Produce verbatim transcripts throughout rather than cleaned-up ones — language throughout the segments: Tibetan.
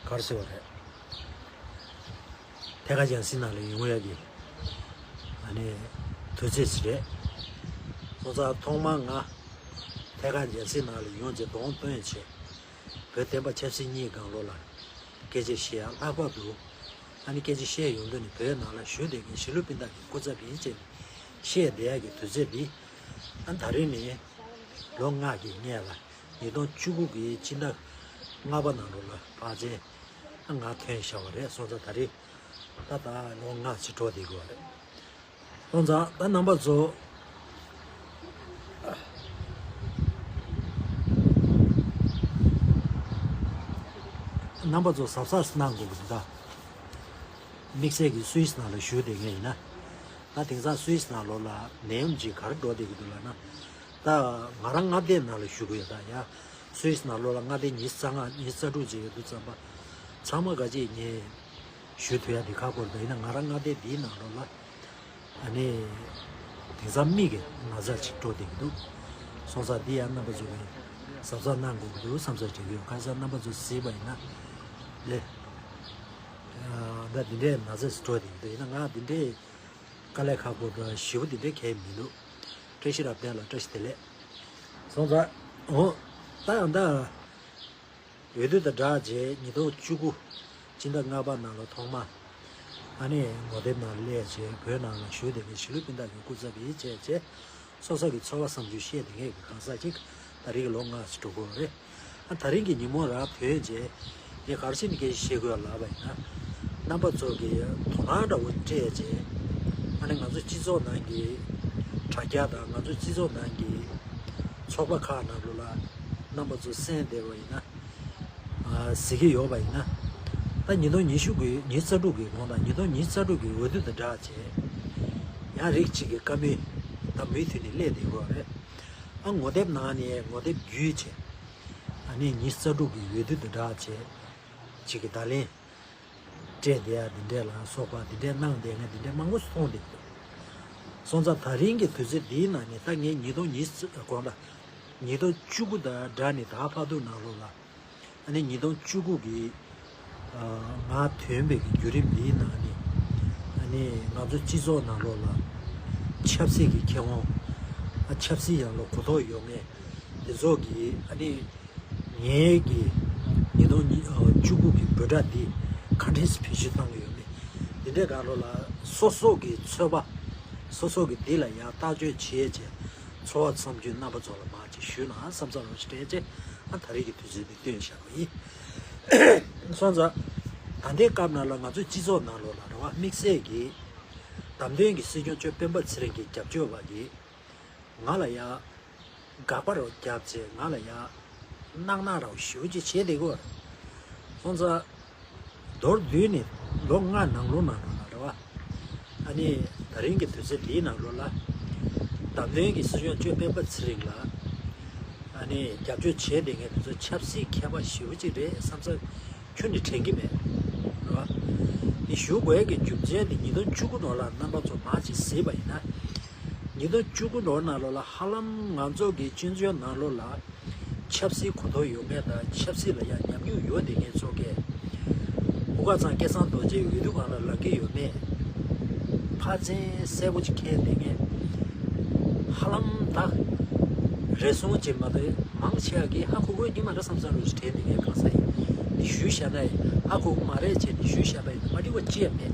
ག་རེ་ཟེར་བ་རེད། ཐད་ཀར་རྒྱལ་སྲིད་ནང་ལ་ཡོང་ཡག་གི་ཨ་ནི་དུས་ཚོད་ཅིག་རེད། སོང་ཙང་ཐོག་མར་ང་ཐད་ཀར་རྒྱལ་སྲིད་ནང་ལ་ཡོང་རྗེས་གདོང་སྟོན་བྱས། བོད་བསྟན་པ་ཆབ་སྲིད་གཉིས་སྒང་ལོགས་ལ་སྐད་ཆ་བཤད་ཡག་ལྷག་པར་དུ་ཨ་ནི་སྐད་ཆ་བཤད་ཡོང་དུས་ནི་བོད་ནང་ལ་བཞུགས་བསྡད་མཁན་གཞིས་ལུས་སྤུན་ཟླ་གི་སྐུ་ཚབ་ཡིན་བྱས་ནས་བཤད་བསྡད་ཡག་གི་དུས་ཚོད་འདི་ཨ་ནི་ད་རེས་ནས་ལོ་ལྔ་གི་སྔས་ལ་ཉིས་སྟོང་བཅུ་དགུ་གི་སྤྱི་ཟླ་ལྔ་པ་ནང་ལོགས་ལ་ཕལ་ཆེར་ང་ཐོན་བཞག་པ་རེད། སོང་ཙང་ད་རེས་ད་ད་ལོ་ལྔ་ཅིག་འགྲོ་བསྡད་ཀྱི་ཡོད་རེད། སོང་ཙང་ད་རྣམ་པ་ཚོ་རྣམ་པ་ཚོ་གཟབ་གཟབ་གནང་དགོས་ཀྱི་འདུག་ད། དམིགས་བསལ་གྱི་སུད་སི་ནང་ལ་བཞུགས་བསྡད་མཁན་ཡིན་ན། ད་དེང་སང་སུད་སི་ནང་ལོགས་ལ་ནད་ཡམས་ཅིག་ག་རེ་འགྲོ་བསྡད་ཀྱི་འདུག་ལབ་ན། ད་ང་རང་མངའ་སྡེ་ནང་ལ་བཞུགས་ཀྱི་ཡོད་ད་ཡ། སུད་སི་ནང་ལོགས་ལ་མངའ་སྡེ་ཉི་ཤུ་རྩ་ལྔ་ཉི་ཤུ་རྩ་དྲུག་ཅིག་ཡོད་དུས་ཙམ་པ། ཚང་མ་ག་ཅིག་ངས་ཞུ་ཐུབ་ཡ་དེ་ཁག་པོ་རེད། ད་ཡིན་ན་ང་རང་མངའ་སྡེ་འདིའི་ནང་ལོགས་ལ་ཨ་ནི་དེང་སང་མིག་གི་ན་ཚ་ཅིག་འགྲོ་བསྡད་ཀྱི་འདུག་སོང་ཙང་འདི་ཡང་རྣམ་པ་ཚོ་གིས་གཟབ་གཟབ་གནང་དགོས་ཀྱི་འདུག་བསམ་ས་དྲན་གྱི་ཡོད། ཁ་སང་རྣམ་པ་ཚོ་གཟིགས་པ་ཡིན་ན་ལེ། ད་འདི་འདྲའི་ན་ཚ་ཞིག་འགྲོ་བསྡད་ཀྱི་འདུག་ཡིན་ན་ང་འདི་འདྲའི་དཀའ་ལས་ཁག་པོ་འདྲ་ཞེ་པོ་འདི་འདྲའི་གང་ཡང་མི་འདུག་བཀྲ་ཤིས་རབ་བརྟན་ལགས་བཀྲ་ཤིས་བདེ་ལེགས། སོང་ཙང་འོ་ད་ཡང་ད། འོས་བསྡུ་དང་སྦྲགས་རྗེས་ཉིས་སྟོང་བཅུ་དགུ་སྤྱི་ཟླ་ལྔ་པ་ནང་ལ་ཐོག་མ་ཨ་ནི་ངོ་དེབ་ནང་སླེབས་རྗེས་བོད་ནང་ལ་བཞུགས་བསྡད་མཁན་གཞིས་ལུས་སྤུན་ཟླ་གི་སྐུ་ཚབ་ཡིན་བྱས་རྗེས་སོ་སོ་གི་ཚོར་བ་བསམ་ཚུལ་བཤད་བསྡད་མཁན་གྱི་གང་ཟག་ཅིག་ད་རེས་ཀྱི་ལོ་ལྔ་ཙམ་འགྲོ་གི་ཡོད་རེད། ཨ་ད་རིང་གི་ཉིན་མོ་རང་ཐོན་རྗེས་ངས་ག་རེ་བྱས་ནས་སྐད་ཆ་བཤད་དགོས་ལབ་པ་ཡིན་ན། རྣམ་པ་ཚོ་གིས་དོ་སྣང་འདྲ་བོ་སྤྲད་རྗེས་ཨ་ནི་ང་ཚོ་སྤྱི་ཚོགས་ནང་གི་དྲ་རྒྱ་དང་ང་ཚོ་སྤྱི་ཚོགས་ནང་གི་ཚོགས་པ་ཁག་ནང་ལོགས་ལ་རྣམ་པ་ཚོ་གསན་བསྡད་པ་ཡིན་ན། གཟིགས་ཀྱི་ཡོད་པ་ཡིན་ན། ད་ཉིས་སྟོང་ཉི་ཤུ་གི་ཉི་ཤུ་རྩ་དྲུག་གི་གོང་དང་ཉིས་སྟོང་ཉི་ཤུ་རྩ་དྲུག་གི་འོས་བསྡུ་དང་སྦྲགས་བྱས། ཡང་རིགས་གཅིག་གི་བཀའ་མོལ་ད་མུ་མཐུད་ནས་སླེབས་བསྡད་ཡོད་རེད། ཨ་ངོ་དེབ་ནང་ནས་ངོ་དེབ་བརྒྱུད་བྱས། ཨ་ནི་ཉི་ཤུ་རྩ་དྲུག་གི་འོས་བསྡུ་དང་སྦྲགས་བྱས། གཅིག་གི་བརྡ་ལན་སྤྲད་བསྡད་ཡ་འདི་འདྲས་ལ་སོགས་པ་འདི་འདྲས་གནང་བསྡད་མཁན་འདི་འདྲས་མང་པོ་མཐོང་བསྡད་འདུག་སོང་ཙང་ད་རིང་གི་དུས་ཚོད་འདིའི་ནང་ནས་ད་ངས་ཉིས་སྟོང་ཉི་ཤུ་གོང་ལ་ཉིས་སྟོང་བཅུ་དགུ་དང་སྦྲགས་ནས་ད་བར་དུ་ནང་ལོགས་ལ། ཨ་ནི་ཉིས་སྟོང་བཅུ་དགུ་གི་ང་ཐོན་པའི་གི་བརྒྱུད་རིམ་འདིའི་ནང་ནས་ཨ་ནི་ང་ཚོ་སྤྱི་ཚོགས་ནང་ལོགས་ལ་ཆབ་སྲིད་ཀྱི་ཁེ་དབང་ཨ་ཆབ་སྲིད་ཡང་ལ་གོ་རྟོགས་ཡོད་མཁན་དེ་ཚོ་གིས་ཨ་ནི་ངའི་གི་ཉིས་སྟོང་བཅུ་དགུ་གི་འབོད་སྒྲ་འདི་ག་འདྲས་སེ་བེད་སྤྱོད་གཏོང་གི་ཡོད་མེད་འདི་འདྲའི་སྒང་ལོགས་ལ་སོ་སོ་གི་ཚོད་དཔག་སོ་སོ་གི་འདི་ལ་ཡང་བརྟག་དཔྱད་བྱས་རྗེས་ཚོར་བ་ཚམ་གྱུ་རྣམ་པ་ཚོ་ལ་མར་ཅིག་ཞུས་ན་བསམ་བསམ་རོགས་ཞེས་སྤྲད་རྗེས་ཨ་ད་རེས་ཀྱི་དུས་ཚོད་འདི་བཏོན་བཞག་པ་ཡིན། སོང་ཙང་ད་ལྟའི་སྐབས་ནང་ལ་ང་ཚོའི་སྤྱི་ཚོགས་ནང་ལོགས་ལ་རེད་བ། དམིགས་བསལ་གྱིས་བདམས་ཐོན་གྱི་སྲིད་སྐྱོང་མཆོག་སྤེན་པ་ཚེ་རིང་གི་རྒྱབ་སྐྱོར་བ་གིས་ང་ལ་ཡང་དགག་པ་རོགས་བརྒྱབ་བྱས་ང་ལ་ཡང་གནག་གནག་རོགས་ཞུ་ཅིག་བྱས་བསྡད་ཀྱི་ཡོད་རེད། སོང་ཙང་མདོར་བསྡུས་ནས་ལོ་ལྔ་ནང་ལོགས་ནང་ལོགས་ལ་རེད་བ། ཨ་ནི་ད་རིང་གི་དུས་ཚོད་འདིའི་ནང་ལོགས་ལ་བདམས་ཐོན་གྱི་སྲིད་སྐྱོང་མཆོག་སྤེན་པ་ཚེ་རིང་ལ་ཨ་ནི་རྒྱབ་སྐྱོར་བྱས་བསྡད་མཁན་དེ་ཚོ་ཆབ་སྲིད་མཁས་པ་ཞེ་པོ་ཅིག་རེད་བསམ་ས་ཁྱོན་ནས་དྲན་གྱི་མེད། རེད་བ། འདི་ཞུ་དགོས་ཀྱི་རྒྱུ་མཚན་དེ་ཉིས་སྟོང་བཅུ་དགུ་ནང་ལ་རྣམ་པ་ཚོ་མར་ཅིག་གཟིགས་པ་ཡིན་ན། ཉིས་སྟོང་བཅུ་དགུ་ནང་ལོགས་ལ་ཧ་ལམ་ང་ཚོ་གི་སྤྱི་ཚོགས་ནང་ལོགས་ལ་ཆབ་སྲིད་གོ་རྟོགས་ཡོད་མཁན་དང་ཆབ་སྲིད་ལ་ཡང་ཉམས་མྱོང་ཡོད་བསྡད་མཁན་ཚོ་གིས་ཨུ་ཁ་ཚང་སྐལ་བཟང་རྡོ་རྗེ་འོས་བསྡུ་སྒང་ལ་ལངས་ཀྱི་ཡོད་མེད་ཕར་ཚུར་གསལ་པོ་ཅིག་མཁྱེན་བསྡད་མཁན་ཧ་ལམ་ད་རེ་ཟུང་ཅིག་མ་གཏོགས་མང་ཆེ་བ་གིས་ཧ་གོ་གོ་ཡོད་ཀྱི་མ་རེད་བསམ་བསམ་རོགས་ཞེས་དྲན་བསྡད་མཁན་གང་ཟག་ཡིན། འདི་ཞུས་བཞག་ན་ཡང་ཧ་གོ་གི་མ་རེད་ཅེས་འདི་ཞུས་བཞག་པ་ཡིན་ན་མ་འགྲིག་པ་ཅི་ཡང་མེད།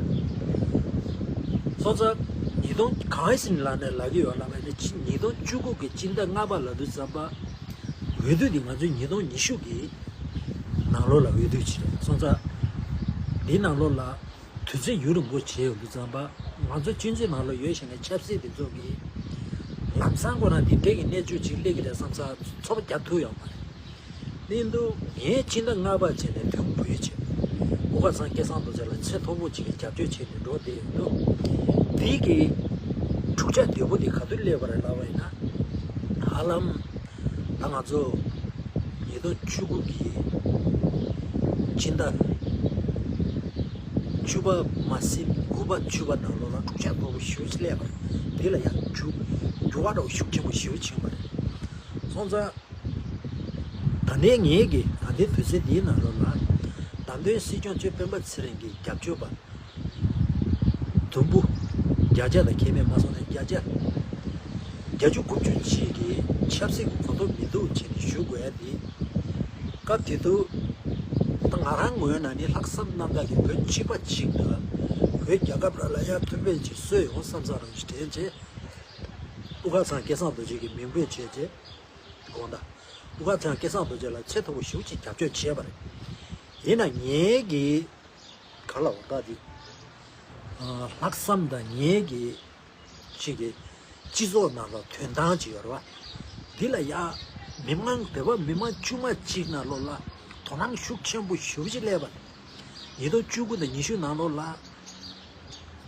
སོང་ཙང་ཉིས་སྟོང་གང་ཡིན་ཟིན་ལ་ནས་ལབ་ཀྱི་ཡོད་ལབ་པ་ཡིན་ན་ཕྱི་ཉིས་སྟོང་བཅུ་དགུ་གི་སྤྱི་ཟླ་ལྔ་པ་ལབ་དུས་ཙམ་པ། འོས་བསྡུ་འདི་ང་ཚོའི་ཉིས་སྟོང་ཉི་ཤུ་གི་ནང་ལོགས་ལ་འོས་བསྡུ་བྱས་རེད། སོང་ཙང་འདིའི་ནང་ལོགས་ལ་དུས་ཚོད་ཡུན་རིང་པོ་བྱས་ཡོང་དུས་ཙམ་པ་ང་ཚོ་སྤྱི་ཚོགས་ནང་ལ་ཡོད་བཞིན་པའི་ཆབ་སྲིད་འདི་ཚོ་གིས་ལམ་སང་ཁོ་རང་འདི་འདྲའི་གི་གནས་ཚུལ་ཅིག་སླེབས་ཀྱི་རེད་བསམ་ས་ཚོར་བ་རྒྱག་ཐུབ་ཡོད་མ་རེད། ནི་འདུག་ངས་ཕྱི་ཟླ་ལྔ་པ་བྱས་ནས་དུས་འགོ་བྱས། ཨུ་ཁ་ཚང་སྐལ་བཟང་རྡོ་རྗེ་ལ་ཚད་མཐོ་པོ་ཅིག་གི་རྒྱབ་སྐྱོར་བྱས་ནས་འགྲོ་བསྡད་ཡོད་འདུག་དེའི་གི་འཁྲུག་ཆ་དོད་པོ་དེ་ག་དུས་སླེབས་པ་རེད་ལབ་པ་ཡིན་ན། ཧ་ལམ་ད་ང་ཚོ་ཉིས་སྟོང་བཅུ་དགུ་གི་ཕྱི་ཟླ་བཅུ་པ་མ་ཟིན་དགུ་པ་བཅུ་པ་ནང་ལོགས་ལ་འཁྲུག་ཆ་དོད་པོ་ཞེ་པོ་ཅིག་སླེབས་པ་རེད། དེ་ལ་ཡང་འགྱུར་འགྱུར་བ་འདྲ་བོ་ཤུགས་ཆེན་པོ་ཞེ་པོ་ཕྱིན་པ་རེད། སོང་ཙང་། ད་ལྟའི་ངེད་ཀྱི་ད་ལྟའི་དུས་ཚོད་འདིའི་ནང་ལོགས་ལ། བདེན་སྲིད་སྐྱོང་མཆོག་སྤེན་པ་ཚེ་རིང་གི་རྒྱབ་སྐྱོར་པ་དུམ་བུ་བརྒྱ་ཆ་དང་ཁྱད་མེད་མ་སོང་ན་བརྒྱ་ཆ་བརྒྱད་ཅུ་དགུ་བཅུ་ཅིག་གིས་ཆབ་སྲིད་ཀྱི་གོ་རྟོགས་མི་འདུག་བྱས་ནས་ཞུ་དགོས་ཡ་དེ། སྐབས་དེ་དུས་ད་ང་རང་ངོས་ནས་ནི་ལྷག་བསམ་རྣམ་དག་གིས་བོད་སྤྱི་པ་གཅིག་དང་བོད་རྒྱལ་ཁབ་རང་ལ་ཡང་ཕན་པའི་ཅིག་བཟོས་ཡོང་བསམ་ས་རང་ཞིག་དྲན་བྱས། དབུ་དཀར་ཚང་སྐལ་བཟང་རྡོ་རྗེ་གི་མིང་འབོད་བྱས་རྗེས། དགོངས་དག་དབུ་དཀར་ཚང་སྐལ་བཟང་རྡོ་རྗེ་ལ་ཚད་མཐོ་པོ་ཞེ་པོ་ཅིག་རྒྱབ་སྐྱོར་བྱས་པ་རེད། ཡིན་ན་ངའི་གི་ག་ལ་བ་ད་འདི། ལྷག་བསམ་དང་ངའི་གི་ཅིག་གི་སྤྱི་ཚོགས་ནང་ལ་དོན་ཐང་ཅིག་ཡོད་རེད་བ། འདི་ལ་ཡ་མི་མང་བོད་པ་མི་མང་དཀྱུས་མ་གཅིག་ནང་ལོགས་ལ་དོ་སྣང་ཤུགས་ཆེན་པོ་ཞེ་པོ་ཅིག་སླེབས་པ་རེད། ཉིས་སྟོང་བཅུ་དགུ་དང་ཉི་ཤུ་ནང་ལོགས་ལ།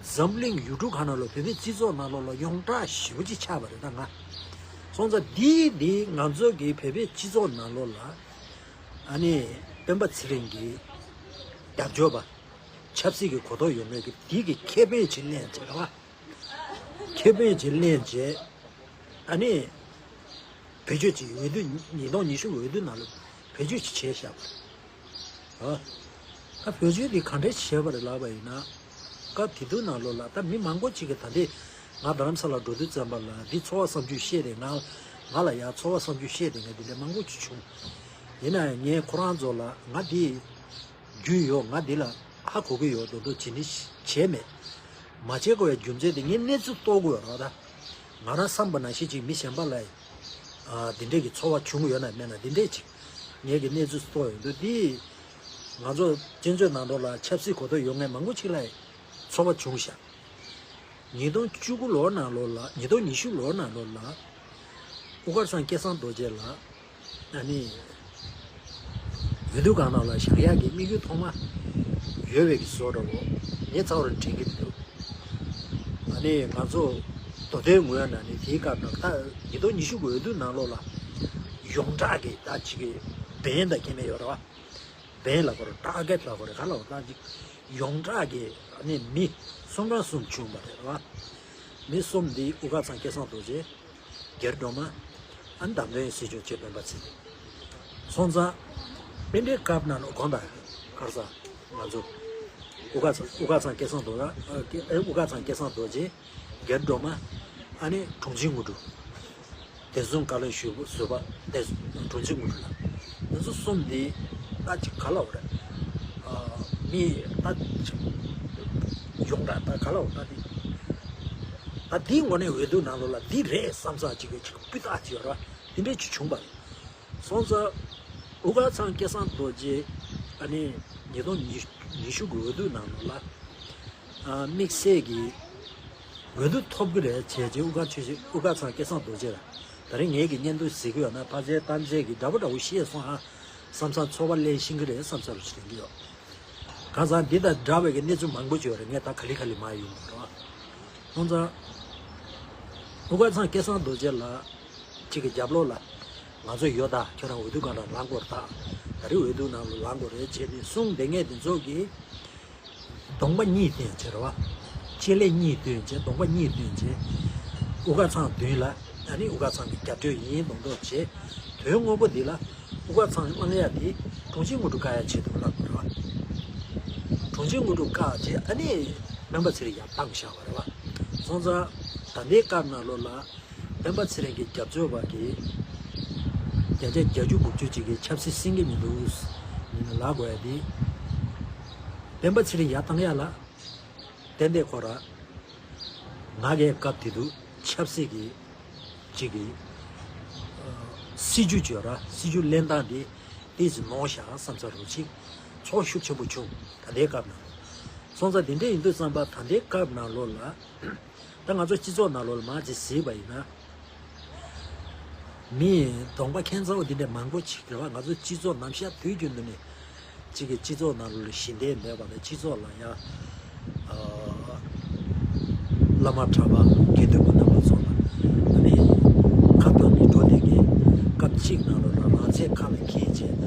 འཛམ་གླིང་ཡུལ་གྲུ་ཁག་ནང་ལ་བོད་པའི་སྤྱི་ཚོགས་ནང་ལོགས་ལ་ཡོངས་གྲགས་ཞེ་པོ་ཅིག་ཆགས་པ་རེད་ད་ང་། སོང་ཙང་འདིའི་འདི་ང་ཚོ་གི་བོད་པའི་སྤྱི་ཚོགས་ནང་ལོགས་ལ་ཨ་ནི་སྤེན་པ་ཚེ་རིང་གི་རྒྱབ་སྐྱོར་པ་ཆབ་སྲིད་ཀྱི་གོ་རྟོགས་ཡོད་མེད་ཀྱི་འདི་གི་ཁེ་ཕན་ཅིག་ལེན་བྱས་རེད་བ། ཁེ་ཕན་ཅིག་ལེན་བྱས་ཨ་ནི་བེད་སྤྱོད་ཅིག་འོས་བསྡུ་ཉིས་སྟོང་ཉི་ཤུ་འོས་བསྡུ་ནང་ལ་བེད་སྤྱོད་ཅིག་བྱས་བཞག་པ་རེད། ཨ། ད་བེད་སྤྱོད་དེ་ག་འདྲས་བྱས་པ་རེད་ལབ་པ་ཡིན་ན། སྐབས་དེ་དུས་ནང་ལོགས་ལ་ད་མི་མང་པོ་ཅིག་གིས་ད་ལྟའི་ང་རྡ་རམ་ས་ལ་འགྲོ་དུས་ཙམ་པ་ལ་འདི་ཚོར་བ་བསམ་ཚུལ་བཤད་དེ་ང་ང་ལ་ཡང་ཚོར་བ་བསམ་ཚུལ་བཤད་དེ་ངས་འདི་འདྲ་མང་པོ་ཅིག་བྱུང་། ཡིན་ན་ཡང་ངས་ཁོ་རང་ཚོ་ལ་ང་འདི་རྒྱུས་ཡོད་ང་འདི་ལ་ཧ་གོ་གི་ཡོད་མདོག་མདོག་བྱེད་ནི་བྱས་མེད། མ་བྱེད་དགོས་པའི་རྒྱུ་མཚན་དེ་ངས་གནས་ཚུལ་རྟོགས་དགོས་རོགས་ད། ང་རང་བསམ་པ་ནང་བཞིན་ཅིག་མི་གཞན་པ་ལ་ཨ། འདི་འདྲས་ཀྱི་ཚོར་བ་བྱུང་ཡོད་ན་མེད་ན་འདི་འདྲས་ཅིག་ངེད་ཀྱི་གནས་ཚུལ་རྟོགས་ཡོང་དུས་འདི། ང་ཚོ་སྤྱི་ཚོགས་ནང་ལོགས་ལ་ཆབ་སྲིད་གོ་རྟོགས་ཡོད་མཁན་མང་པོ་ཅིག་ལ་ཚོར་བ་བྱུང་ཤག་ཉིས་སྟོང་བཅུ་དགུ་ལོ་ནང་ལོགས་ལ་ཉིས་སྟོང་ཉི་ཤུ་ལོ་ནང་ལོགས་ལ་དབུ་དཀར་ཚང་སྐལ་བཟང་རྡོ་རྗེ་ལ་ཨ་ནི་འོས་བསྡུ་སྒང་ནང་ལ་བཞག་ཡག་གི་དམིགས་ཡུལ་ཐོག་མ་ཡོད་པའི་གི་བཟོ་འདྲ་བོ་ངས་རྩ་བ་རང་དྲན་གྱི་མི་འདུག་ཨ་ནི་ང་ཚོ་མདོ་སྟོད་ངོས་ནས་ནི་དེའི་སྐབས་ནང་ད་ཉིས་སྟོང་ཉི་ཤུ་གི་འོས་བསྡུ་ནང་ལོགས་ལ་ཡོངས་གྲགས་ཀྱི་ད་ཅིག་གི་བན་དང་ཁྱད་མེད་ཡོད་རེད་བ། བན་ལ་གོ་རེད་ཊར་གེཊ་ལ་གོ་རེད་ག་ལ་གོ་ད་ཅིག་ཡོངས་གྲགས་ཀྱི་ཨ་ནི་མི་གསུམ་རང་གསུམ་བྱུང་བ་རེད་བ། མི་གསུམ་འདི་དབུ་དཀར་ཚང་སྐལ་བཟང་རྡོ་རྗེ། སྒེར་སྒྲོལ་མ། ཨ་ནི་བདམས་ཐོན་སྲིད་སྐྱོང་མཆོག་སྤེན་པ་ཚེ་རིང་། སོང་ཙང་། དེ་འདྲའི་སྐབས་ནང་ལ་དགོངས་དག་གར་ས། ང་ཚོ། དབུ་དཀར་ཚང་དབུ་དཀར་ཚང་སྐལ་བཟང་རྡོ་ར། ཨ་ཨེ་དབུ་དཀར་ཚང་སྐལ་བཟང་རྡོ་རྗེ། སྒེར་སྒྲོལ་མ། ཨ་ནི་དྲུང་ཆེ་དངོས་གྲུབ། བདེ་སྲུང་བཀའ་བློན་ཞུ་ཟུར་པ་བདེ་སྲུང་དྲུང་ཆེ་དངོས་གྲུབ་ལགས། ང་ཚོ་གསུམ་འདི་ད་ཅིག་ག་ལ་འོ་རེད། ཨ་མི་ད་ཅིག་ཡོངས་གྲགས་ད་ག་ལ་འོ་ད་འདི། ད་འདིའི་ངོ་ནས་འོས་བསྡུ་ནང་ལོགས་ལ་འདི་རེད་བསམ་ས་ཅིག་གི་ཅིག་སྤུས་དག་ཅིག་ཡོད་ར་འདི་འདྲས་ཅིག་བྱུང་བ་རེད། སོང་ཙང་། དབུ་དཀར་ཚང་སྐལ་བཟང་རྡོ་རྗེ། ཨ་ནི། ཉིས་སྟོང་ཉི་ཤུ་གི་འོས་བསྡུ་ནང་ལོགས་ལ། ཨ་དམིགས་བསལ་གྱི། འོས་བསྡུ་ཐོབ་ཀྱི་རེད་བྱས་རྗེས་དབུ་དཀར་ཆོས་སྲིད་དབུ་དཀར་ཚང་སྐལ་བཟང་རྡོ་རྗེ་ལ། ད་རིང་ངེད་ཀྱི་བརྙན་ཐུང་གཟིགས་ཀྱི་ཡོད་ན་ཕར་ཚད་གཏམ་ཚད་ཀྱི་འདྲ་པོ་འདྲ་པོ་བཤད་སོང་ཨ། བསམ་བསམ་ཚོར་བ་ལེན་ཤེས་ཀྱི་རེད་བསམ་ས་རུ་ཞིག་དྲན་གྱི་ཡོད། གང་ཟག་འདི་དང་འདྲ་བའི་གི་གནས་ཚུལ་མང་པོ་ཅིག་ཡོད་རེད་ངས་ད་ག་ལེ་ག་ལེ་མ་ཡོང་གི་རེད། སོང་ཙང་། དབུ་དཀར་ཚང་སྐལ་བཟང་རྡོ་རྗེ་ལགས། གཅིག་གི་རྒྱབ་ལོགས་ལ། ང་ཚོ་ཡོད་ད་ཁྱོད་རང་འོས་བསྡུ་སྒང་ལ་ལངས་དགོས་རེད་ད། ད་རེས་འོས་བསྡུ་ནང་ལ་ལངས་དགོས་རེད་བྱས་ནས་གསུངས་བསྡད་མཁན་དེ་ཚོ་གིས། གདོང་པ་གཉིས་བསྟན་བྱས་རེད་བ། ལྕེ་ལེ་གཉིས་བསྟན་བྱས་གདོང་པ་གཉིས་བསྟན་བྱས། དབུ་དཀར་ཚང་མདུན་ལ། ཨ་ནི་དབུ་དཀར་ཚང་གི་རྒྱབ་སྐྱོར་ཡིན་མདོག་མདོག་བྱས། དོན་དངོས་པོ་འདི་ལ། དབུ་དཀར་ཚང་གི་གླང་ཡག་དེ། དྲུང་ཆེ་དངོས་གྲུབ་བཀག་ཡག་ཆེད་དུ་བླངས་པ་རེད་བ། དྲུང་ཆེ་དངོས་གྲུབ་བཀག་བྱས་ཨ་ནི། སྤེན་པ་ཚེ་རིང་ཡར་བཏང་བཞག་པ་རེད་བ། སོང་ཙང་། ད་ལྟའི་སྐབས་ནང་ལོགས་ལ། སྤེན་པ་ཚེ་རིང་གི་རྒྱབ་སྐྱོར་བ་གིས། བརྒྱ་ཆ་བརྒྱད་ཅུ་དགུ་བཅུ་ཅིག་གིས་ཆབ་སྲིད་ཟིན་གྱི་མི་འདུག་ཡིན་ན་ལབ་དགོས་ཡ་དེ། སྤེན་པ་ཚེ་རིང་ཡར་བཏང་ཡ་ལ། ཏན་ཏན་ཁོ་ར། ང་གའི་སྐབས་དེ་དུས་ཆབ་སྲིད་ཀྱི་གཅིག་གི་སྲིད་ཇུས་བརྗོད་ར་སྲིད་ཇུས་ལེན་སྟངས་དེ་ཏོག་ཙམ་ནོར་བཞག་བསམ་ས་རུ་ཅིག་ཚོར་ཤུགས་ཆེན་པོ་བྱུང་ད་ལྟའི་སྐབས་ནང་། སོང་ཙང་དེ་འདྲ་ཡིན་དུས་ཙམ་པ་ད་ལྟའི་སྐབས་ནང་ལོགས་ལ་ད་ང་ཚོ་སྤྱི་ཚོགས་ནང་ལོགས་ལ་མར་ཅིག་གཟིགས་པ་ཡིན་ན། མི་གདོང་པ་ཁྱད་མཚར་པོ་འདི་འདྲ་མང་པོ་ཅིག་རེད་བ། ང་ཚོ་སྤྱི་ཚོགས་ནམ་ཞག་དུས་རྒྱུན་དུ་ནས་གཅིག་གི་སྤྱི་ཚོགས་ནང་ལོགས་ལ་ཞི་བདེ་མེད་པ་དང་སྤྱི་ཚོགས་ལ་ཡང་བླ་མ་གྲྭ་པ་དགེ་འདུན་པ་རྣམ་པ་ཚོ་ལ་ཨ་ནི་ཁ་གཏོང་ནས་འགྲོ་བསྡད་མཁན་སྐབས་གཅིག་ནང་ལོགས་ལ་རང་ཚད་ཁ་ལ་འཁྱེར་བྱས་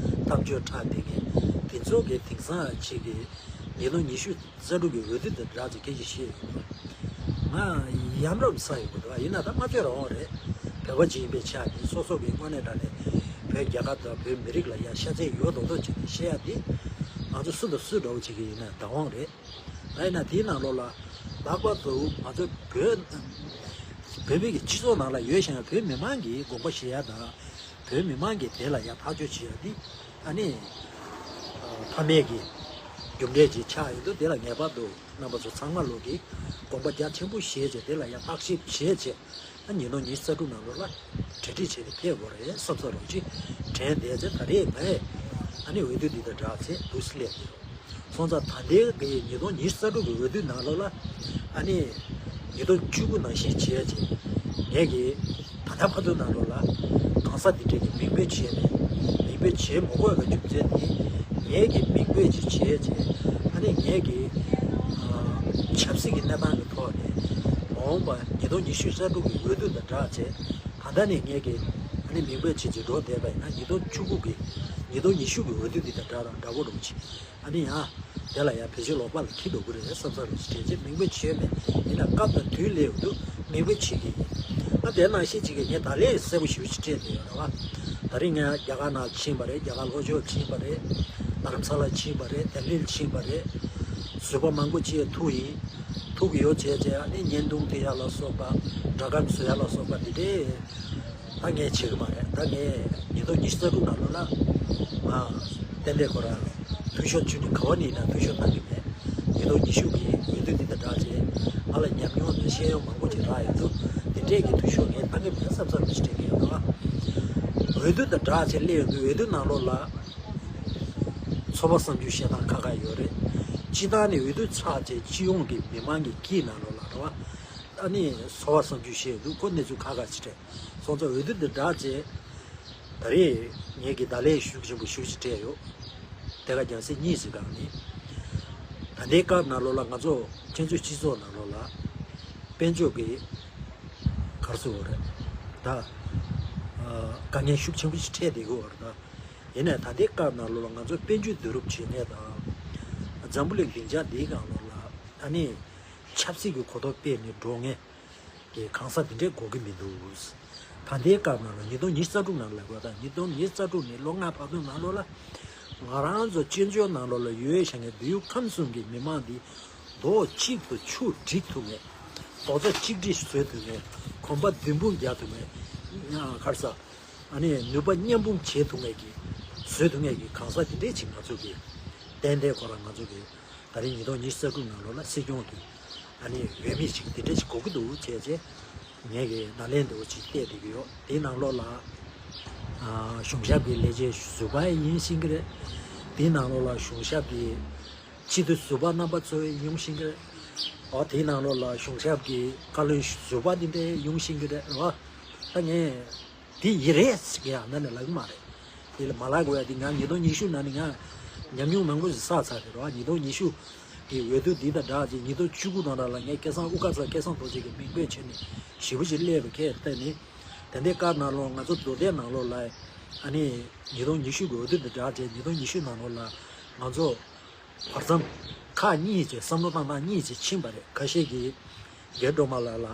གཏམ་བརྗོད་ཁྲག་བསྡད་མཁན་དེ་ཚོ་གི་དེང་སང་གཅིག་གི་ཉིས་སྟོང་ཉི་ཤུ་རྩ་དྲུག་གི་འོས་བསྡུ་དང་སྦྲགས་ཀྱི་སྐད་ཆ་བཤད་ཡོད་པ། ང་ཡམ་རོམ་ས་ཡོད་པ་འདུག་ཡིན་ན་ད་ང་ཚོས་རང་དབང་རེད། བོད་པ་ཅིག་ཡིན་པའི་ཆ་ནས་སོ་སོ་གི་དངོས་གནས་དྲང་གནས་བོད་རྒྱལ་ཁབ་དང་བོད་མི་རིགས་ལ་ཡ་ཤ་ཚ་ཡོད་མདོག་མདོག་བྱས་ནས་བཤད་ཡ་དེ། ང་ཚོ་སུ་དང་སུ་འདྲ་བོ་བྱེད་ཀྱི་ཡིན་ན་བདག་དབང་རེད། ད་ཡིན་ན་དེའི་ནང་ལོགས་ལ་ལྷག་པར་དུ་ང་ཚོ་བོད་བོད་མི་གི་སྤྱི་ཚོགས་ནང་ལ་ཡོད་བཞིན་བོད་མི་མང་གིས་དགོངས་པ་བཞེས་ཡ་དང་། བོད་མི་མང་གིས་དེ་ལ་ཡ་ཐག་གཅོད་བྱེད་ཡ་འདི་ཨ་ནི་ཕ་མེས་ཀྱི་རྒྱུ་འབྲས་ཅིག་ཆགས་ཡོད་འདུག་དེ་ལ་ངེས་པར་དུ་རྣམ་པ་ཚོ་ཚང་མ་ལོག་གིས་དགོངས་པ་རྒྱ་ཆེན་པོ་བཞེས་བྱས། དེ་ལ་ཡ་བརྟག་ཞིབ་བྱས་བྱས། ཨ་ཉིས་སྟོང་ཉི་ཤུ་རྩ་དྲུག་ནང་ལོགས་ལ་གྲ་སྒྲིག་བྱས་ནས་ཕེབས་དགོས་རེད་བསམ་ས་རོགས་ཅིག་དྲན་བསྡད་ཚེ། ད་རེས་ངས་ཨ་ནི་འོས་བསྡུ་འདི་དང་སྦྲགས་ཚེ་འདུག་སེ་སླེབས་ཀྱི་རེད། སོང་ཙང་ད་ལྟའི་གི་ཉིས་སྟོང་ཉི་ཤུ་རྩ་དྲུག་གི་འོས་བསྡུ་ནང་ལོགས་ལ་ཨ་ནི་ཉིས་སྟོང་བཅུ་དགུ་ནང་བཞིན་བྱས་བྱས། ངས་ཀྱི་ད་ལྟ་བར་དུ་ནང་ལོགས་ལ་གང་ཟག་འདི་འདྲས་ཀྱི་མིང་འབོད་བྱས་ནས། མིང་འབོད་བྱེད་མ་དགོས་པའི་རྒྱུ་མཚན་ནི། ངས་ཀྱི་མིང་འབོད་ཅིག་བྱས་བྱས། ཨ་ནི་ངས་ཀྱི་ཨ་ཆབ་སྲིད་ཀྱི་གནས་སྟངས་ཀྱི་ཐོག་ནས་མ་འོངས་པ་ཉིས་སྟོང་ཉི་ཤུ་རྩ་དྲུག་གི་འོས་བསྡུ་དང་སྦྲགས་བྱས། ད་ལྟ་ནས་ངས་ཀྱི་ཨ་ནི་མིང་འབོད་བྱེད་ཅིག་འགྲོ་བསྡད་པ་ཡིན་ན། ཉིས་སྟོང་བཅུ་དགུ་གི་ཉིས་སྟོང་ཉི་ཤུ་གི་འོས་བསྡུ་འདི་དང་འདྲ་དང་འདྲ་བོ་རུ་ཅིག་ཨ་ནི་ཡང་དེ་ལ་ཡང་བེད་སྤྱོད་ལོག་པ་ལ་འཁྱེར་འགྲོ་གི་རེད་བསམ་ས་རུ་ཅིག་དྲན་བྱས། མིང་འབོད་བྱས་མེད་ཡིན་ན་སྐབས་དང་དུས་སླེབས་འདུག་མིང་འབོད་བྱེད་ཀྱི་ཡིན། ཨ་དེ་ནང་བཞིན་ཅིག་གི་ངས་ད་ལན་གསལ་པོ་ཞེ་པོ་ཅིག་སྤྲད་བསྡད་ཡོད་རེད་བ། ད་རིང་ང་རྒྱ་གར་ནང་ཕྱིན་པ་རེད། རྒྱ་གར་ལྷོ་ཕྱོགས་ཕྱིན་པ་རེད། རྡ་རམ་ས་ལ་ཕྱིན་པ་རེད། ལྡི་ལིར་ཕྱིན་པ་རེད། བཟོད་པ་མང་པོ་ཅིག་ཐུག་ཡིན། ཐུག་གི་ཡོད་བྱས་བྱས། ཨ་ནི་བརྙན་ཐུང་སྟོན་ཡ་ལ་སོགས་པ། སྒྲ་སྒམ་བཟོ་ཡ་ལ་སོགས་པ་འདི་འདྲས་ད་ངས་བྱེད་གི་མ་རེད། ད་ངས་ཉིས་སྟོང་ཉི་ཤུ་རྩ་དྲུག་ནང་ལོགས་ལ་ང་ཏན་ཏན་ཁོ་རང་འཐུས་ཤོར་བྱུང་ནས་ག་བ་ནས་ཡིན་ན་འཐུས་ཤོར་བཏང་གི་མེད། ཉིས་སྟོང་ཉི་ཤུ་གི་འོས་བསྡུ་འདི་དང་སྦྲགས་བྱས་ང་ལ་ཉམས་མྱོང་དང་ཤེས་ཡོན་མང་པོ་ཅིག་རག་ཡོད་འདུག་དེ་འདྲས་ཀྱི་འཐུས་ཤོར་ངས་བཏང་གི་མེད་བསམ་བསམ་ཞིག་དྲན་གྱི་ཡོད་ད། འོས་བསྡུ་དང་སྦྲགས་བྱས་སླེབས་ཡོང་དུས་འོས་བསྡུ་ནང་ལོགས་ལ་ཚོར་བ་བསམ་ཚུལ་བཤད་སྟངས་ཁག་ཁག་ཡོད་རེད། སྤྱི་བཏང་ནས་འོས་བསྡུ་ཚར་རྗེས་སྤྱི་ཡོངས་ཀྱི་མི་མང་གི་དཀྱིལ་ནང་ལོགས་ལ་རེད་བ། ཨ་ནི་ཚོར་བ་བསམ་ཚུལ་བཤད་འདུག་ཁོ་གནས་ཚུལ་ཁག་ཁག་ཅིག་རེད། སོང་ཙང་འོས་བསྡུ་འདི་སྦྲགས་རྗེས་ད་རེས་ངེད་ཀྱིས་བརྡ་ལན་ཤུགས་ཆེན་པོ་ཞེ་པོ་ཅིག་སྤྲད་ཡོད། དེ་ག་རྒྱང་སྲིང་གཉིས་ཀྱི་སྒང་ནས། ད་ལྟའི་སྐབས་ནང་ལོགས་ལ་ང་ཚོ་ཁྱེད་ཚོའི་སྤྱི་ཚོགས་ནང་ལོགས་ལ་དཔལ་འབྱོར་གྱི་ག་རེ་ཟེར་དགོས་རེད། ད་ཨ་དཀའ་ངལ་ཤུགས་ཆེན་པོ་ཞིག་འཕྲད་བསྡད་ཀྱི་ཡོད་རེད། ད་ཡིན་ནའི་ད་ལྟའི་སྐབས་ནང་ལོགས་ལ་ང་ཚོ་དཔལ་འབྱོར་བསྡུ་རུབ་བྱེད་མཁན་དང་། འཛམ་བུ་གླིང་སྡིངས་ཆ་འདིའི་སྒང་ལོགས་ལ་ཨ་ནི་ཆབ་སྲིད་ཀྱི་གོ་རྟོགས་སྤེལ་ནས་འགྲོ་མཁན་གྱི་གང་ཟག་དེ་འདྲས་དགོས་ཀྱི་མི་འདུག་ད་ལྟའི་སྐབས་ནང་ལ་ཉིས་སྟོང་ཉི་ཤུ་རྩ་དྲུག་ནང་ལ་དགོས། ད་ཉིས་སྟོང་ཉི་ཤུ་རྩ་དྲུག་ནས་ལོ་ལྔ་བར་དུ་ནང་ལོགས་ལ་ང་རང་ཚོ་བཙན་བྱོལ་ནང་ལོགས་ལ་ཡོད་བཞིན་གྱི་འདི་ཡུལ་ཁམས་གསུམ་གྱི་མི་མང་འདི་རྡོག་གཅིག་ཏུ་ཆུ་སྒྲིལ་ཐུབ་མཁན། རྡོག་རྩ་གཅིག་སྒྲིལ་བཟོ་ཐུབ་མཁན། གོམ་པ་མདུན་སྤོས་རྒྱག་ཐུབ་མཁན། ཡང་ག་རེ་ཟ། ཨ་ནི་ནུས་པ་མཉམ་སྤུངས་བྱེད་ཐུབ་མཁན་གྱི་བཟོ་ཐུབ་མཁན་གྱི་གང་ཟག་དེ་འདྲས་ཅིག་ང་ཚོ་གི་ཏན་ཏན་ཁོ་རང་ང་ཚོ་གི་ད་རིང་ཉིས་སྟོང་ཉི་ཤུ་རྩ་དྲུག་ནང་ལོགས་ལ་སྲིད་སྐྱོང་གི་ཨ་ནི་འོས་མི་ཅིག་དེ་འདྲས་ཅིག་དགོས་ཀྱི་འདུག་བྱས་རྗེས་ངས་ཀྱི་བརྡ་ལན་འདྲ་བོ་ཅིག་བལྟས་བསྡད་ཀྱི་ཡོད། དེའི་ནང་ལོགས་ལ་ཨ་གཞུང་ཞབས་ཀྱི་ལས་བྱེད་ཟུར་པ་ཡིན་ཤེས་ཀྱི་རེད། དེའི་ནང་ལོགས་ལ་གཞུང་ཞབས་ཀྱི་སྤྱི་འཐུས་ཟུར་པ་རྣམ་པ་ཚོ་ཡོང་བཞིན་གྱི་རེད། འོ་དེའི་ནང་ལོགས་ལ་གཞུང་ཞབས་ཀྱི་བཀའ་བློན་ཟུར་པ་དེ་འདྲས་ཡོང་བཞིན་གྱི་རེད། འོ་ད་ངས་དེ་ཡིན་རེད་ཟེར་གྱི་ཡང་ནང་ནས་ལབ་ཀྱི་མ་རེད། དེ་ལ་མ་ལབ་དགོས་ཡ་དེ་ང་ཉིས་སྟོང་ཉི་ཤུ་ནང་ནས་ང་ཉམས་མྱོང་མང་པོ་ཞིག་བསགས་ཚར་རེད། འོ་ཉིས་སྟོང་ཉི་ཤུ་གི་འོས་བསྡུ་འདི་དང་སྦྲགས་ཅིག་ཉིས་སྟོང་བཅུ་དགུ་ནང་ར་ལ་ངས་སྐལ་བཟང་དབུ་དཀར་ཚང་སྐལ་བཟང་རྡོ་རྗེ་གི་མིང་འབོད་བྱས་ནས་ཞེ་པོ་ཅིག་སླེབས་པའི་ཁྱད་བལྟས་ནས། དེ་འདྲའི་སྐབས་ནང་ལོགས་ང་ཚོ་མདོ་སྟོད་ནང་ལོགས་ལ་ཨ་ནི་ཉིས་སྟོང་ཉི་ཤུ་གི་འོས་བསྡུ་འདི་སྦྲགས་རྗེས་ཉིས་སྟོང་ཉི་ཤུ་ནང་ལོགས་ལ་ང་ཚོ་བར་མཚམས་ཁག་གཉིས་བྱས། བསམ་བློ་བཏང་སྟངས་གཉིས་བྱས་ཕྱིན་པ་རེད། ཁ་ཤས་ཀྱིས་རྒྱལ་སྒྲོལ་མ་ལགས་ལ་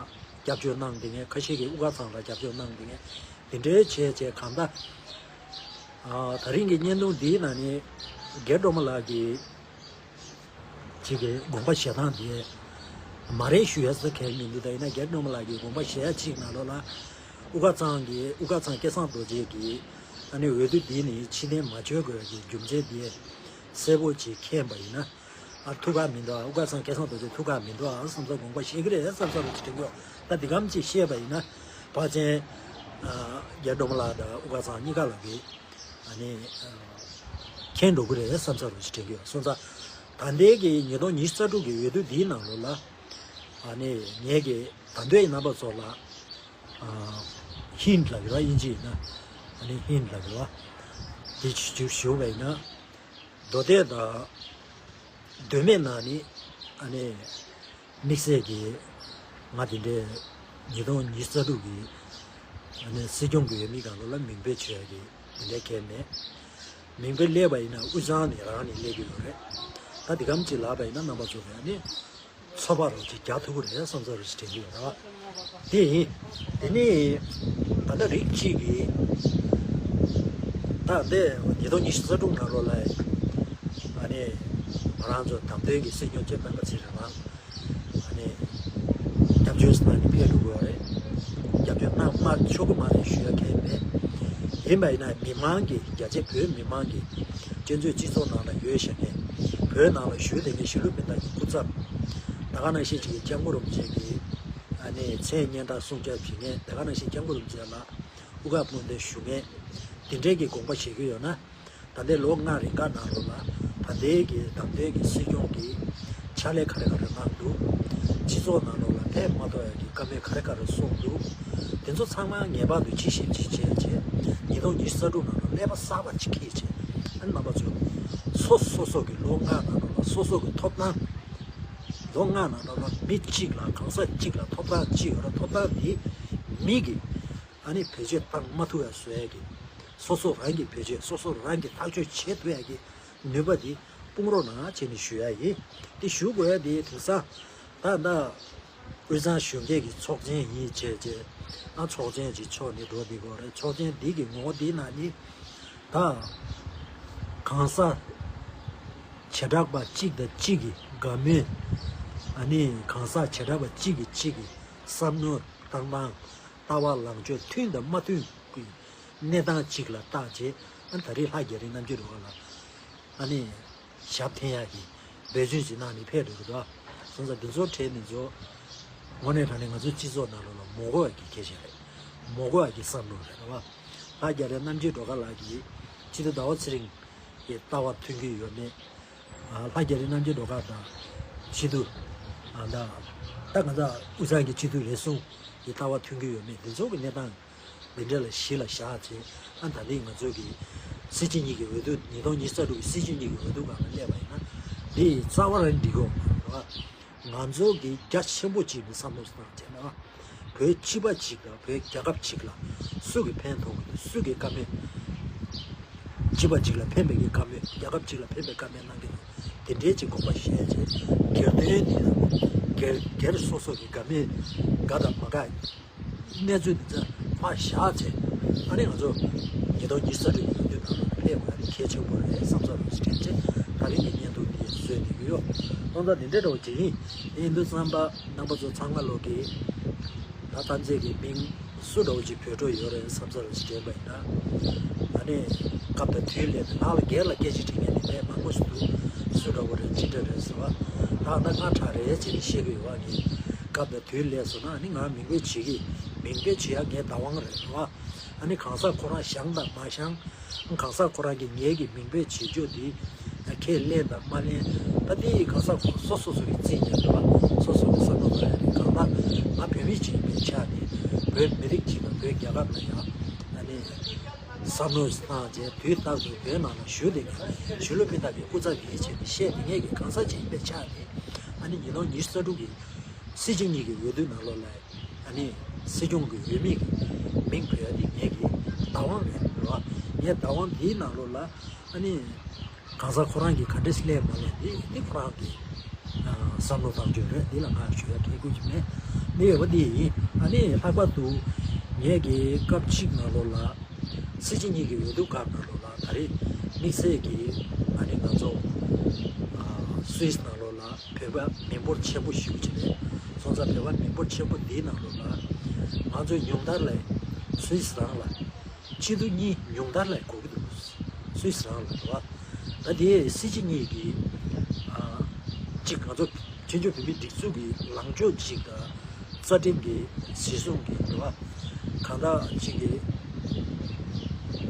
སྐྱབས་བཅོལ་གནང་བསྡད་མཁན། ཁ་ཤས་ཀྱིས་དབུ་དཀར་ཚང་ལ་སྐྱབས་བཅོལ་གནང་བསྡད་མཁན། དེ་འདྲའི་བྱས་བྱས་གང་ལྟར་ཨ་ད་རིང་གི་བརྙན་ཐུང་འདིའི་ནང་ནས་རྒྱལ་སྒྲོལ་མ་ལགས་ཀྱིས་ཅིག་གི་དགོངས་པ་བཞེས་སྟངས་དེ་མ་རེད་ཞུ་ཡ་ཟེར་མཁན་མི་འདུག་ད་ཡིན་ན་རྒྱལ་སྒྲོལ་མ་ལགས་ཀྱིས་དགོངས་པ་བཞེས་ཡ་གཅིག་ནང་ལོགས་ལ་དབུ་དཀར་ཚང་གི་དབུ་དཀར་ཚང་སྐལ་བཟང་རྡོ་རྗེ་གིས་ཨ་ནི་འོས་བསྡུ་འདི་ནི་ཕྱིར་འཐེན་མ་བྱེད་དགོས་ཡ་གི་རྒྱུ་མཚན་དེ་གསལ་པོ་ཅིག་མཁྱེན་པ་ཡིན་ན། ཨ་ཐུགས་ཁག་མི་འདུག་ཨ། དབུ་དཀར་ཚང་སྐལ་བཟང་རྡོ་རྗེ་ཐུགས་ཁག་མི་འདུག་ཨ་བསམ་ས་དགོངས་པ་བཞེས་ཀྱི་རེད་བསམ་ས་རུ་ཅིག་དྲན་གྱི་ཡོད། ད་འདི་གམ་ཅིག་བཤད་པ་ཡིན་ན་ཕལ་ཆེར་ཨ་རྒྱལ་སྒྲོལ་མ་ལགས་དང་དབུ་དཀར་ཚང་གཉིས་ཀ་ལ་གི་ཨ་ནི་མཁྱེན་འགྲོ་གི་རེད་བསམ་ས་རུ་ཅིག་དྲན་གྱི་ཡོད། སོང་ཙང་ད་ལྟའི་གི་ཉིས་སྟོང་ཉི་ཤུ་རྩ་དྲུག་གི་འོས་བསྡུ་འདིའི་ནང་ལོགས་ལ་ཨ་ནི་ངས་གི་ད་འདོད་ཡིན་རྣམ་པ་ཚོ་ལ་ཨ་ཧིན་ལབ་ཡོད་པ། དབྱིན་ཇི་ཡིན་ན་ཨ་ནི་ཧིན་ལབ་ཡོད་པ། དེ་ཅིག་ཞུ་བ་ཡིན་ན། མདོ་སྟོད་དང་མདོ་སྨད་ནང་ནས་ཨ་ནི་དམིགས་བསལ་གྱིས་ང་དེ་འདྲའི་ཉིས་སྟོང་ཉི་ཤུ་རྩ་དྲུག་གི་ཨ་ནི་སྲིད་སྐྱོང་གི་འོས་མི་སྒང་ལོགས་ལ་མིང་འབོད་བྱེད་ཡ་གི་དེ་འདྲའི་གལ་མེད། མིང་འབོད་སླེབས་པ་ཡིན་ན་དབུས་གཙང་ནས་རང་ནས་སླེབས་ཀྱི་ཡོད་རེད། ད་འདི་གམ་ཅིག་ལབ་པ་ཡིན་ན་རྣམ་པ་ཚོ་གི་ཨ་ནི་ཚོད་དཔག་རོགས་ཅིག་རྒྱག་ཐུབ་ཀྱི་རེད་བསམ་ས་རེ་ཞིག་དྲན་གྱི་ཡོད་རེད་བ། དེ་ཡིན། དེ་ནི་ད་ལྟ་རིགས་གཅིག་གིས་ད་ལྟའི་ཉིས་སྟོང་ཉི་ཤུ་རྩ་དྲུག་ནང་ལོགས་ལ་ཨ་ ནས་ང་རང་ཚོ་བདམས་ཐོན་གྱི་སྲིད་སྐྱོང་ལྕམ་སྤེན་པ་ཚེ་རིང་ལགས་ཨ་ནི་སྐྱབས་བཅོལ་གནང་ནས་ཕེབས་འགྲོ་དགོས་པ་རེད། སྐྱབས་བཅོལ་གནང་མ་ཆོག་གི་མ་རེད་ཞུ་ཡ་གང་མེད། ཡིན་པ་ཡིན་ན་མི་མང་གི་རྒྱ་ཆེ་བོད་མི་མང་གི་སྤྱི་ཚོགས་སྤྱི་ཚོགས་ནང་ལ་ཡོད་བཞག་ནས་བོད་ནང་ལ་བཞུགས་བསྡད་མཁན་གཞིས་ལུས་སྤུན་ཟླ་གི་སྐུ་ཚབ་ད་ག་ནང་བཞིན་ཅིག་གི་སྐྱབས་མགོན་རིན་པོ་ཆེ་གི་ཨ་ནི་མཚན་སྙན་གྲགས་སྲུང་སྐྱོབ་བྱེད་མཁན་ད་ག་ནང་བཞིན་སྐྱབས་མགོན་རིན་པོ་ཆེ་ལ་དབུ་ཁྲིད་སྐུ་མདུན་ཞུ་མཁན་དེ་འདྲས་ཀྱི་དགོངས་པ་བཞེས་ཀྱི་ཡོད་ན། ད་ལྟའི་ལོ་ལྔ་རིང་ག་ནང་ལོགས་ལ་ད་ལྟའི་གི་བདམས་ཐོན་གྱི་སྲིད་སྐྱོང་གིས་ཕྱག་ལས་ག་རེ་ག་རེ་གནང་འདུག་སྤྱི་ཚོགས་ནང་ལོགས་ལ་ཕན་མ་ཐོགས་ཡ་གི་བཀའ་མོལ་ག་རེ་ག་རེ་གསུངས་འདུག་དེ་ཚོ་ཚང་མ་ངེས་པར་དུ་ཅི་ཞིབ་ཅིག་བྱས་བྱས་ཉིས་སྟོང་ཉི་ཤུ་རྩ་དྲུག་ནང་ལ་ཀླད་པ་གསར་པ་ཅིག་འཁྱེར་བྱས་ཨ་ནི་རྣམ་པ་ཚོ་སོ་སོ་སོ་གི་ལོ་ལྔ་ནང་ལོགས་ལ་སོ་སོ་གི་ཐོབ་ཐང་ལོ་ལྔ་ནང་ལོགས་ལ་མི་གཅིག་ལ་གང་ཟག་གཅིག་ལ་ཐོབ་ཐང་གཅིག་ཡོད་ར་ཐོབ་ཐང་དེ་མི་གི་ཨ་ནི་བེད་སྤྱོད་བཏང་མ་ཐུབ་ཡ་བཟོ་ཡ་གི་སོ་སོ་རང་གི་བེད་སྤྱོད་སོ་སོ་རང་གི་ཐག་གཅོད་བྱེད་ཐུབ་ཡ་གི་ནུས་པ་དེ་སྤུངས་རོགས་གནང་བྱས་ནས་ཞུ་ཡ་ཡིན། དེ་ཞུ་དགོས་ཡ་དེ་དེང་སང་ད་ད་དབུས་གཙང་གཞོན་སྐྱེས་ཀྱི་ཚོགས་ཆེན་ཡིན་བྱས་བྱས་ཨ་ཚོགས་ཆེན་ཅིག་ཕྱོགས་ནས་འགྲོ་བསྡད་ཀྱི་ཡོད་རེད། ཚོགས་ཆེན་འདི་གི་ངོ་བོ་འདི་ན་ནི་ད་གང་ཟག་བྱེ་བྲག་པ་གཅིག་དང་གཅིག་གི་དགའ་མོས་ཨ་ནི་གང་ཟག་བྱེ་བྲག་པ་གཅིག་གིས་གཅིག་གི་བསམ་བློ་བཏང་སྟངས་ལྟ་བ་ལངས་ཕྱོགས་མཐུན་དང་མ་མཐུན་གྱི་གནས་སྟངས་གཅིག་ལ་བརྟག་བྱས་ཨ་ད་རེས་ལྷ་རྒྱ་རི་རྣམ་རྒྱལ་རོགས་ལ་ཨ་ནི་ཞབས་འཐེན་ཡག་གི་འབད་བརྩོན་ཞིག་གནང་ནས་ཕེབས་འགྲོ་གི་འདུག་སོང་ཙང་འདི་ཚོ་གྲས་འདི་ཚོ་དངོས་གནས་དྲང་གནས་ང་ཚོའི་སྤྱི་ཚོགས་ནང་ལོགས་ལ་མ་དགོས་པ་གི་སྐད་ཆ་རེད། མ་དགོས་པ་གི་བསམ་བློ་རེད་རེད་བ། ལྷ་རྒྱ་རི་རྣམ་རྒྱལ་སྒྲོལ་དཀར་ལགས་ཀྱིས་སྤྱི་འཐུས་ཟླ་བ་ཚེ་རིང་གི་ལྟ་བ་མཐུན་གྱི་ཡོད་མེད། ལྷ་རྒྱ་རི་རྣམ་རྒྱལ་སྒྲོལ་དཀར་དང་སྤྱི་འཐུས་ད་ད་ག་ད་དབུས་གཙང་གི་སྤྱི་འཐུས་རེ་ཟུང་གི་ལྟ་བ་མཐུན་གྱི་ཡོད་མེད་འདི་ཚོ་གི་གནས་སྟངས་འདི་འདྲ་ལ་གཞི་ལ་བཞག་ཚེ་ཨ་ད་ལྟའི་ང་ཚོ་གི་སྲིད་སྤྱི་གཉིས་ཀྱི་འོས་བསྡུ་ཉིས་སྟོང་ཉི་ཤུ་རྩ་དྲུག་གི་སྲིད་སྤྱི་གཉིས་ཀྱི་འོས་བསྡུ་སྒང་ལ་སླེབས་པ་ཡིན་ན་འདི་རྩ་བ་རང་འགྲིག་གོ་མ་རེད་བ། ང་ཚོ་གི་རྒྱ་ཆེན་པོ་གཅིག་ནས་བསམ་བློ་བཏང་བྱས་ན་བོད་སྤྱི་པ་གཅིག་དང་བོད་རྒྱལ་ཁབ་གཅིག་ལ་སུ་གི་ཕན་ཐོགས་ཀྱི་འདུག་སུ་གི་བཀའ་མོལ་སྤྱི་པ་གཅིག་ལ་ཕན་པའི་གི་བཀའ་མོལ་རྒྱལ་ཁབ་གཅིག་ལ་ཕན་པའི་བཀའ་མོལ་གནང་གི་འདུག་དེ་འདྲའི་ཅིག་དགོངས་པ་བཞེས་བྱས་སྒེར་དོན་འདི་དང་སྒེར་སྒེར་སོ་སོ་གི་དགའ་མོས་དགའ་དང་མ་དགའ་གནས་ཚུལ་འདི་ཚོ་ཕར་བཞག་བྱས་ཨ་ནི་ང་ཚོ་ཉིས་སྟོང་ཉི་ཤུ་རྩ་དྲུག་གི་འོས་བསྡུ་ནང་ལ་ཕེབས་དགོས་ཡ་གལ་ཆེན་པོ་རེད་བསམ་ས་རུ་དྲན་བྱས་ད་རིང་གི་བརྙན་ཐུང་འདི་བཟོས་བསྡད་ཀྱི་ཡོད། སོང་ཙང་འདི་འདྲ་འདྲ་བོ་ཅིག་ཡིན། དེ་ཡིན་དུས་ཙམ་པ་རྣམ་པ་ཚོ་ཚང་མ་ལོག་གི་ད་ཐམས་ཅད་ཀྱི་མིང་སུ་འདྲ་བོ་ཅིག་བོད་འགྲོ་ཡོད་རེད་བསམ་ས་རུ་དྲན་པ་ཡིན་ན་ཨ་ནི་སྐབས་དང་དུས་སླེབས་ནས་ལྷག་ལ་སྒེར་ལ་སྐད་ཆ་དྲི་མཁན་དེ་འདྲས་མང་པོ་ཞིག་འདུག་སུ་འདྲ་བོ་རེད་ཅི་འདྲ་རེད་ཟེར་བ་ད་ལྟ་ང་གྲ་རེད་ཅེས་ནས་བཤད་ཀྱི་ཡོད་བ་གི་སྐབས་དང་དུས་སླེབས་སོང་ན་ཨ་ནི་ང་མིང་འབོད་བྱེད་ཀྱི་མིང་འབོད་བྱེད་ཡ་ངའི་བདག་དབང་རེད་བ། ཨ་ནི་གང་ཟག་ཁོ་རང་བཞེངས་དང་མ་བཞེངས། གང་ཟག་ཁོ་རང་གི་ངེད་ཀྱི་མིང་འབོད་བྱེད་རྒྱུ་འདི་ཁས་ལེན་དང་མ་ལེན། ད་འདི་གང་ཟག་ཁོ་སོ་སོ་སོ་གི་རྩིས་ཉན་འདུག་བ། སོ་སོ་གི་བསམ་བློ་བཏང་ཡ་རེད། གང་ལྟར་ང་བོད་མི་གཅིག་ཡིན་པའི་ཆ་ནས་བོད་མི་རིགས་གཅིག་དང་བོད་རྒྱལ་ཁབ་ལ་ཡང་ཨ་ནི་བསམ་བློ་བཏང་རྗེས་དུས་རྟག་ཏུ་བོད་ནང་ལ་བཞུགས་བསྡད་མཁན་གཞིས་ལུས་སྤུན་ཟླ་གི་སྐུ་ཚབ་ཡིན་བྱས་ནས་བཤད་དེ་ངེད་ཀྱི་གང་ཟག་ཅིག་ཡིན་པའི་ཆ་ནས་ཨ་ནི་ཉིས་སྟོང་ཉི་ཤུ་རྩ་དྲུག་གི་སྲིད་སྤྱི་གཉིས་ཀྱི་འོས་བསྡུ་ནང་ལོགས་ལ་ཨ་ནི་སྲིད་སྐྱོང་གི་འོས་མི་གི་མིང་འབོད་ཡ་དེ་ངེད་ཀྱི་བདག་དབང་རེད་རོ། ངའི་བདག་དབང་དེའི་ནང་ལོགས་ལ་ཨ་ནི་གང་ཟག་ཁོ་རང་གིས་ག་འདྲས་སླེབས་མ་སླེབས་དེ་དེ་ཁོ་རང་གི་བསམ་བློ་བཏང་རྒྱུ་རེད། འདི་ལ་ང་ཞུ་ཡ་གལ་དགོས་ཀྱི་མེད། འདི་ཡོད་པ་འདི་ཡིན། ཨ་ནི་ལྷག་པར་དུ་ངེད་ཀྱི་སྐབས་གཅིག་ནང་ལོགས་ལ་སྲིད་སྤྱི་གཉིས་ཀྱི་འོས་བསྡུ་སྐབས་ནང་ལོགས་ལ་ད་རེས་དམིགས་བསལ་གྱི་ཨ་ནི་ང་ཚོ་སུད་སི་ནང་ལོགས་ལ་བོད་པ་མི་འབོར་ཆེན་པོ་ཞིག་ཅིག་རེད། སོང་ཙང་བོད་པ་མི་འབོར་ཆེན་པོ་འདིའི་ནང་ལོགས་ལ་ང་ཚོས་ཉུང་མཐར་ལ་སུད་སི་རང་ལ་སྤྱི་འཐུས་གཉིས་ཉུང་མཐར་ལ་དགོས་ཀྱི་འདུག་སུད་སི་རང་ལ་རེད་བ། ད་དེ་སྲིད་སྤྱི་གཉིས་ཀྱི་ཨ་གཅིག་ང་ཚོ་བཙན་བྱོལ་བོད་མིའི་སྒྲིག་འཛུགས་ཀྱི་ལངས་ཕྱོགས་གཅིག་དང་། རྩ་ཁྲིམས་ཀྱི་གཞི་བཟུང་གི་འགྲོ་བ། གང་དག་ཅིག་གིས་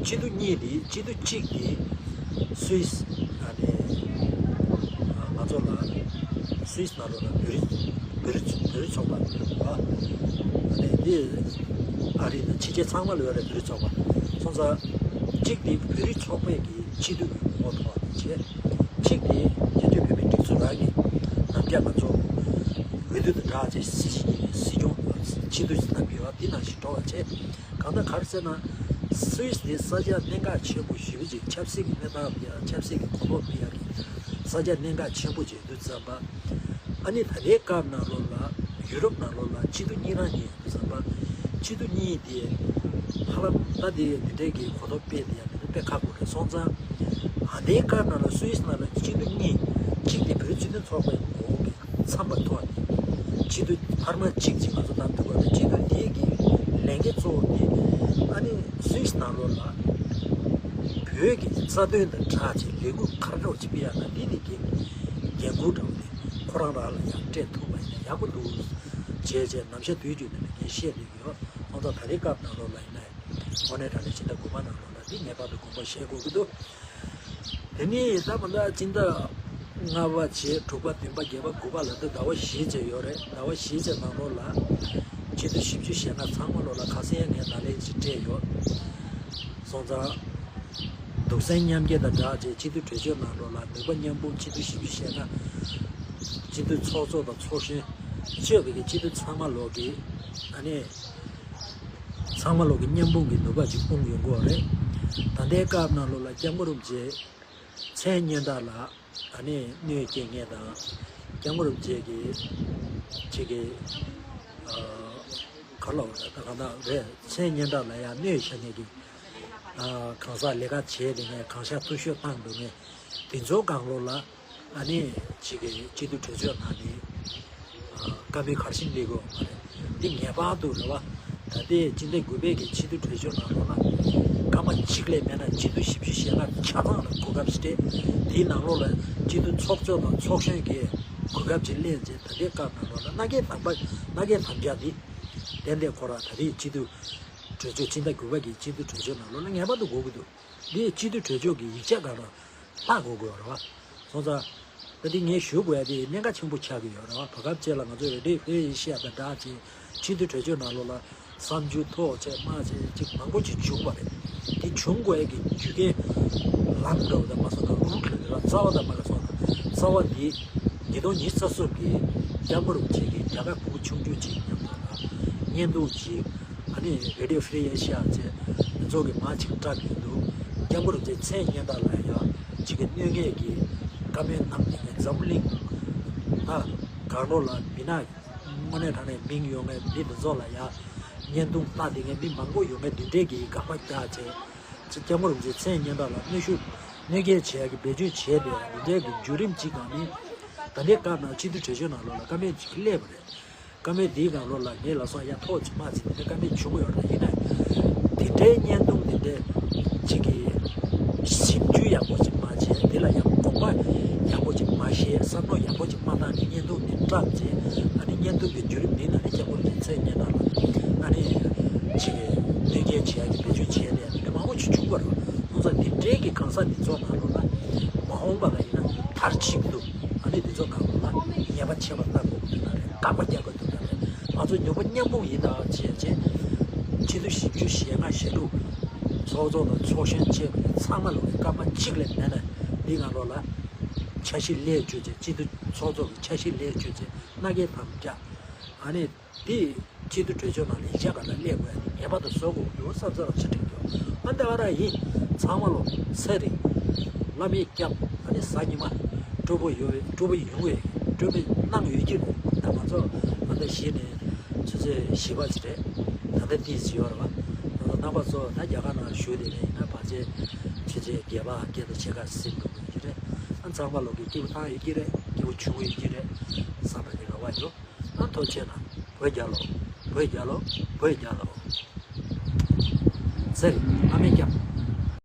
སྤྱི་འཐུས་གཉིས་དེ་སྤྱི་འཐུས་གཅིག་དེ་སུད་སི་ཨ་ནི་ང་ཚོ་ལ་སུད་སི་ནང་ལོགས་ལ་བོད་རིགས་བོད་རིགས་བོད་རིགས་ཚོགས་པ་རེད་བ། ཨ་ནི་འདི་ཨ་རི་དང་ཕྱི་རྒྱལ་ཚང་མ་ལ་ཡོད་རེད་བོད་རིགས་ཚོགས་པ། སོང་ཙང་གཅིག་དེ་བོད་རིགས་ཚོགས་པའི་གི་སྤྱི་འཐུས་ཀྱི་ངོ་བོ་མཐོང་བ་དང་བྱས། གཅིག་དེ་བཙན་བྱོལ་བོད་མིའི་སྒྲིག་འཛུགས་རང་གི་ནམ་རྒྱ་ང་ཚོ་འོས་བསྡུ་དང་སྦྲགས་བྱས་སྲིད་སྤྱི་སྲིད་སྐྱོང་སྤྱི་འཐུས་སུ་བདམས་ཡོད་པ་འདི་ནང་བཞིན་འགྲོ་བ་བྱས། གང་ལྟར་ག་རེ་ཟེར་ན་སུད་སི་དེ་ས་ཆ་གནད་འགག་ཆེན་པོ་ཞེ་པོ་ཅིག་ཆབ་སྲིད་ཀྱི་གནས་སྟངས་སྤེལ་ཡ་ཆབ་སྲིད་ཀྱི་གོ་རྟོགས་སྤེལ་ཡ་གི་ས་ཆ་གནད་འགག་ཆེན་པོ་ཅིག་དུས་ཙམ་པ། ཨ་ནི་ད་ལྟའི་སྐབས་ནང་ལོགས་ལ་ཡུ་རོབ་ནང་ལོགས་ལ་སྤྱི་འཐུས་གཉིས་རང་གཉིས་ཡོད་དུས་ཙམ་པ། སྤྱི་འཐུས་གཉིས་དེ་ཧ་ལམ་ད་དེ་དེ་འདྲའི་གི་གོ་རྟོགས་སྤེལ་དེ་ཡང་དེ་འདྲ་དཔེ་ཁག་པོ་རེད། སོང་ཙང་ཨ་ནི་སྐབས་ནང་ལ་སུད་སི་ནང་ལ་སྤྱི་འཐུས་གཉིས་ ཚོགས་པའི་ངོ་བོ་གི་འཚམས་པ་ཐོག་ནས་སྤྱི་འཐུས་འཕར་མ་གཅིག་ཅིག་ང་ཚོ་བདམས་ཐུབ་པ་རེད། སྤྱི་འཐུས་འདིའི་གི་ལས་འགན་གཙོ་བོ་དེ་ཨ་ནི་སུད་སི་ནང་ལོགས་ལ་བོད་ཀྱི་རྩ་དོན་དང་སྦྲགས་བྱས་ལས་འགུལ་ག་རེ་འདྲ་བོ་ཅིག་སྤེལ་ཡག་ན་འདི་ནི་འགན་འགན་འཁུར་འདྲ་བོ་དེ་ཁོ་རང་རང་ལ་ཡང་སྤྲད་ཐུབ་པ་ཡིན་ན་ཡག་པོ་འདུག་བྱས་བྱས་ནམ་ཞག་དུས་རྒྱུན་དུ་ནས་ངས་བཤད་བསྡད་ཀྱི་ཡོད། ཁོང་ཚོ་ད་རེས་སྐབས་ནང་ལོགས་ལ་ཡིན་ན་དངོས་གནས་དྲང་གནས་ཕྱི་ཟླ་དགུ་པ་ནང་ལོགས་ལ་འདི་ངེས་པར་དུ་དགོངས་པ་བཞེས་དགོས་ཀྱི་འདུག་དེ་ནས་ད་མ་ད་སྤྱི་ཟླ་ལྔ་པ་བྱས་དྲུག་པ་བདུན་པ་བརྒྱད་པ་དགུ་པ་ལ་ད་ཟླ་བ་བཞི་བྱས་ཡོད་རེད། ཟླ་བ་བཞི་བྱས་ནང་ལོགས་ལ་སྤྱི་འཐུས་བཞི་བཅུ་ཞེ་ལྔ་ཚང་མ་ལོགས་ལ་ཁ་སང་ངས་ནང་ལན་ཅིག་སྤྲད་ཡོད། སོང་ཙང་སྡུག་སྲན་མཉམ་སྐྱེད་དང་སྦྲགས་བྱས་སྤྱི་འཐུས་གྲོས་ཆོད་ནང་ལོགས་ལ་ནུས་པ་མཉམ་སྤུངས་སྤྱི་འཐུས་བཞི་བཅུ་ཞེ་ལྔ་སྤྱི་འཐུས་ཚོགས་གཙོ་དང་ཚོགས་གཞོན་གཙོས་པའི་གི་སྤྱི་འཐུས་ཚང་མ་ལོགས་ཀྱི་ཨ་ནི། ཚང་མ་ལོག་གི་མཉམ་སྤུངས་ཀྱི་ནུས་པ་ཅིག་སྤུངས་ཡོང་གི་ཡོད་རེད། ད་ལྟའི་སྐབས་ནང་ལོགས་ལ་སྐྱབས་མགོན་རིན་པོ་ཆེ་མཚན་སྙན་གྲགས་ལ་ཨ་ནི་གནོད་སྐྱེལ་མཁན་དང་། སྐྱབས་མགོན་རིན་པོ་ཆེ་གི་ཅིག་གི་ཨ་ག་ལ་བ་ད་གང་ལྟར་རེད། མཚན་སྙན་གྲགས་ལ་ཡང་གནོད་བྱ་མཁན་གྱི་ཨ་གང་ཟག་ལས་ཀ་བྱས་བསྡད་མཁན་གང་ཤར་འཐུས་ཤོར་བཏང་འདུག་མཁན་དེ་ཚོ་སྒང་ལོགས་ལ། ཨ་ནི་ཅིག་གི་སྤྱི་འཐུས་གྲོས་ཆོད་ནང་ནས་ཨ་བཀའ་མོལ་ག་རེ་བྱས་ནས་སླེབས་ཀྱི་ཡོད་མ་རེད། འདི་ངེས་པར་དུ་རེད་བ། ད་ལྟའི་སྤྱི་ཟླ་དགུ་པའི་གི་སྤྱི་འཐུས་གྲོས་ཆོད་ནང་ལོགས་ལ་སྐར་མ་གཅིག་ལས་མེད་ན་སྤྱི་འཐུས་བཞི་བཅུ་ཞེ་ལྔ་ཆ་ཚང་ལ་གོ་སྐབས་སྤྲད། དེའི་ནང་ལོགས་ལ་སྤྱི་འཐུས་ཚོགས་གཙོ་དང་ཚོགས་གཞོན་གྱི་གོ་སྐབས་ཅིག་ལེན་བྱས། ད་ལྟའི་སྐབས་ནང་ལོགས་ལ་མནའ་གན་དམ་པ་མནའ་གན་དམ་བཅའ་འདི་ཏན་ཏན་ཁོ་རང་ད་ལྟའི་སྤྱི་འཐུས་གྲོས་ཆོད་སྤྱི་ཟླ་དགུ་པ་གི་སྤྱི་འཐུས་གྲོས་ཆོད་ནང་ལོགས་ལ་ངེས་པར་དུ་དགོས་ཀྱི་འདུག་འདི་སྤྱི་འཐུས་གྲོས་ཆོད་ཀྱི་ཡིག་ཆ་སྒང་ལ་ལྷག་དགོས་དགོས་རེད་བ། སོང་ཙང་། ད་འདི་ངས་ཞུ་དགོས་ཡ་དེ་གནད་འགག་ཆེན་པོ་ཆགས་ཀྱི་ཡོད་རེད་བ། བར་སྐབས་བཅས་ལ་ང་ཚོ་རེ་ཌིའོ་ཧྥི་རི་ཨེ་ཤི་ཡ་དང་སྦྲགས་བྱས་སྤྱི་འཐུས་གྲོས་ཆོད་ནང་ལོགས་ལ་བསམ་ཚུལ་ཐོག་བཅས་མ་བཅས་ཅིག་མང་པོ་ཅིག་བྱུང་བ་རེད། དེ་བྱུང་དགོས་ཡ་གི་རྒྱུ་རྐྱེན་ལམ་འགྲོ་བ་དང་མ་སོང་ན་རུ་ཁྲོད་དེ་ལ་རྩ་བ་དང་མ་ལ་སོང་ན་རྩ་བ་འདི་ཉིས་སྟོང་ཉི་ཤུ་རྩ་གསུམ་གི་སྐྱབས་མགོན་རིན་པོ་ཆེ་གི་རྒྱ་གར་ཕྲུ་གུ་ཆུང་ཆུང་ཅིག་མཉམ་དུ་ལ་བརྙན་ཐུང་ཅིག་ཨ་ནི་རེ་ཌིའོ་ཧྥི་རི་ཨེ་ཤི་ཡ་ཅེས་མི་ཚོགས་ཀྱི་མ་ཅིག་བཀྲམ་ཡོད་འདུག་སྐྱབས་མགོན་རིན་པོ་ཆེ་མཚན་སྙན་གྲགས་ལ་ཡང་ཅིག་གི་གནོད་ངེས་ཀྱི་བཀའ་མོལ་གནང་ནས་འཛམ་བུ་གླིང་ད་གང་རོགས་ལ་མི་ནག་དངོས་གནས་དྲང་གནས་མིང་ཡོད་མཁན་མི་འདི་ཚོ་ལ་ཡང་བརྙན་ཐུང་ལྟ་བསྡད་མཁན་མི་མང་པོ་ཡོད་མཁན་འདི་འདྲས་ཀྱི་དགག་པ་རྒྱག་བྱས་ཅིག་སྐྱབས་མགོན་རིན་པོ་ཆེ་མཚན་སྙན་གྲགས་ལ་གནོད་ཤུགས་གནོད་སྐྱེལ་བྱེད་ཡག་གི་བེད་སྤྱོད་བྱས་ཏེ་འདི་འདྲས་ཀྱི་བརྒྱུད་རིམ་ཅིག་གང་ནི་ད་ལྟའི་སྐབས་ནང་སྤྱི་འཐུས་གྲོས་ཆོད་ནང་ལོགས་ལ་བཀའ་མོལ་ཅིག་སླེབས་པ་རེད། བཀའ་མོལ་འདིའི་སྒང་ལོགས་ལ་ངས་ལབ་སོང་ཡ་ཐོག་ཅིག་མ་ཅིག་དེ་འདྲའི་བཀའ་མོལ་བྱུང་གི་ཡོད་རེད། ཡིན་ན་དེ་འདྲའི་བརྙན་ཐུང་དེ་འདྲའི་ཅིག་གི་ཞིབ་འཇུག་ཡག་པོ་ཅིག་མ་བྱས། དེ་ལ་ཡང་དགོངས་པ་ཡག་པོ་ཅིག་མ་བཞེས། བསམ་བློ་ཡག་པོ་ཅིག་མ་བཏང་ནས་བརྙན་ཐུང་དེ་བཀྲམ་བྱས། ཨ་ནི་བརྙན་ཐུང་གི་བརྒྱུད་རིམ་འདི་ནང་ནས་སྐྱབས་མགོན་གྱི་མཚན་སྙན་གྲགས་ལ་ཨ་ནི་ཅིག་གི་གནོད་སྐྱེལ་བྱེད་ཡག་གི་བེད་སྤྱོད་བྱས་ནས་དེ་འདྲ་མང་པོ་ཅིག་བྱུང་བ་རེད། ཁོང་ཚོ་དེ་འདྲའི་གི་གང་ཟག་དེ་ཚོ་ནང་ལོགས་ལ་མ་འོངས་པ་ལ་ཡིན་ན་མཐར་ཕྱིན་དུ་ཨ་ནི་དེ་ཚོ་གང་ལ་ཉེས་པ་ཆེ་བ་བཏང་དགོས་ཀྱི་འདུག་ན་རེད། དགག་པ་རྒྱག་དགོས་འདུག་ན་རེད། ང་ཚོ་ནུས་པ་མཉམ་སྤུངས་ཡིན་ད་བྱས་རྗེས་ཕྱི་ལོ་བཞི་བཅུ་ཞེ་ལྔ་ཞེ་དྲུག་ཚོགས་གཙོ་དང་ཚོགས་གཞོན་བཅས་པ་ཚང་མ་ལོག་གི་སྐར་མ་གཅིག་ལས་མེད་ན་འདི་ང་ལོག་ལ་འཆར་གཞི་ལས་བཅོས་བྱས། སྤྱི་འཐུས་ཚོགས་གཙོ་གི་འཆར་གཞི་ལས་བཅོས་བྱས། མནའ་གན་དམ་བཅའ་ཨ་ནི་འདི་སྤྱི་འཐུས་གྲོས་ཆོད་ནང་ལ་ཡིག་ཆ་ག་ལ་སླེབས་དགོས་ཡ་ངེས་པར་དུ་བཟོ་དགོས་འདུག་བསམ་ཚུལ་རང་ཆ་འགྲིག་འདུག་ཨ་འདི་ག་རང་ཡིན། ཚང་མ་ལོ་ཚེ་རིང་བླ་མའི་སྐྱབས་ཨ་ནི་གཟའ་ཉི་མ་སྤྲོ་པོ་ཡོད་པའི་སྤྲོ་པོ་ཡོང་བའི་སྤྲོ་པོ་གནང་ཡོད་ཀྱི་རེད། ད་ང་ཚོ་ཨ་འདི་གཞི་ནས་ཆུ་ཚོད་བཞི་པ་ཅིག་རེད། ད་ལྟ་ཏིས་ཡོད་རེད་བ། ང་ཚོ་རྣམ་པ་ཚོ་ད་རྒྱ་གར་ནང་བཞུགས་བསྡད་མཁན་ཡིན་ན་ཕལ་ཆེར་ཆུ་ཚོད་བརྒྱད་པ་བརྒྱད་དང་ཕྱེད་ཀ་ཟིན་འགྲོ་གི་ཡོད་ཀྱི་རེད། ཨ་ཚང་མ་ལོ་གི་སྐྱིད་པོ་བཏང་ཡོད་ཀྱི་རེད། སྐྱིད་པོ་བྱུང་ཡོད་ཀྱི་རེད་བསམ་པའི་རེ་བ་ཡོད། ཨ་ཐུགས་རྗེ་གནང་། བོད་རྒྱལ་ལོ། བོད་རྒྱལ་ལོ། བོད་རྒྱལ་ལོ། ཚེ་རིང་བླ་མའི་སྐྱབས།